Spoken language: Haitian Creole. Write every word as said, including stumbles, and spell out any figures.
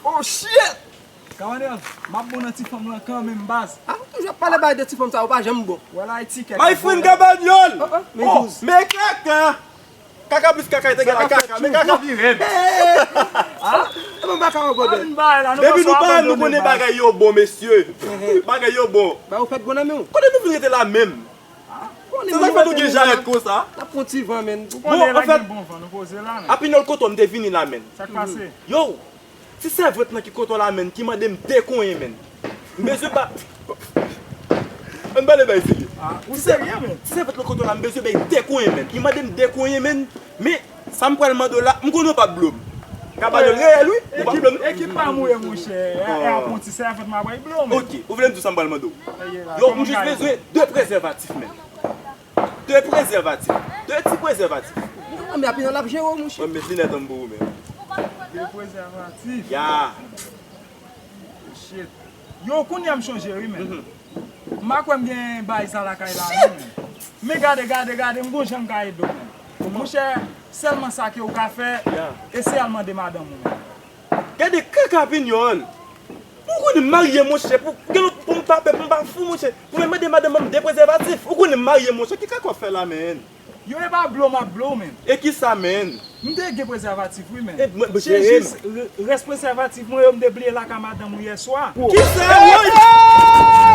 Oh shit! Kamanyòl, m ap bon nan ti fanm lan kanmenm, baz. Ah, ou toujou ap pale bay de ti fanm sa, ou pa janm bon. Wè la, e ti kèk. My friend Kamanyòl! Oh, oh, men Oh, douze. Men kaka! Kaka plis kaka, te gen la kaka, men kaka pi rèd. Ah, e bon baka an gòdè. Ann bay la, nou Depi nou pa pa, nou konnen bagay yo bon, mesye. Bagay yo bon. Ba ou fèk bon nan men w. Kote nou vin rete la menm? Se sa k fè nou gen jarèt konsa. N ap pran ti van, menn. Ou konnen la gen bon van, nou poze la, menn. Apinòl kote w m te vini la, menn. Sa k pase? Yo, ti sèvant lan ki kote w la, menn, ki mande m de konyen, menn. M bezwen ba. Ann pale bay serye. Ah, ou serye, menn? Ti sèvant lan kote w la, m bezwen bay de konyen, menn. Li mande m de konyen, menn. Men, sa m pral mande w la, m konnen w p ap blo m. Kamanyòl reyèl, wi. Ou p ap blo m. Ekip pa m ou ye, monchè. E ap yon ti sèvant m ap bay blo, menn. Ok, ou vle m di w sa m pral mande w? Yo, m jis bezwen de prezèvatif, menn. De prezèvatif. De ti prezèvatif. Mwen, men apinòl ap jere w, monchè. Mwen, met linèt an m pou ou menm. De prezèvatif. Ya. Shit. Yo, kounye a m chonje, wi, menn. M pa kwè m gen bagay sa lakay la, non, menn. Men gade, gade, gade, m gon jan m ka ede w, menn. Monchè, sèlman sa ke w ka fè, eseye al mande madanm ou, menn. Gade kaka Pinyòl. Pou konnen m marye, monchè, pou gen lòt pou m pa pè, pou m pa fou, monchè. Pou mwen mande madanm mwen de prezèvatif. Ou konnen m marye, monchè, ki kaka w ap fè la, menn? Yo, e pa blo m ap blo w, menn. E kisa, menn? M te gen prezèvatif, wi, menn. Se jis rès prezèvatif mwen yo m te bliye lakay madanm ou yèswa. Kisa, woy?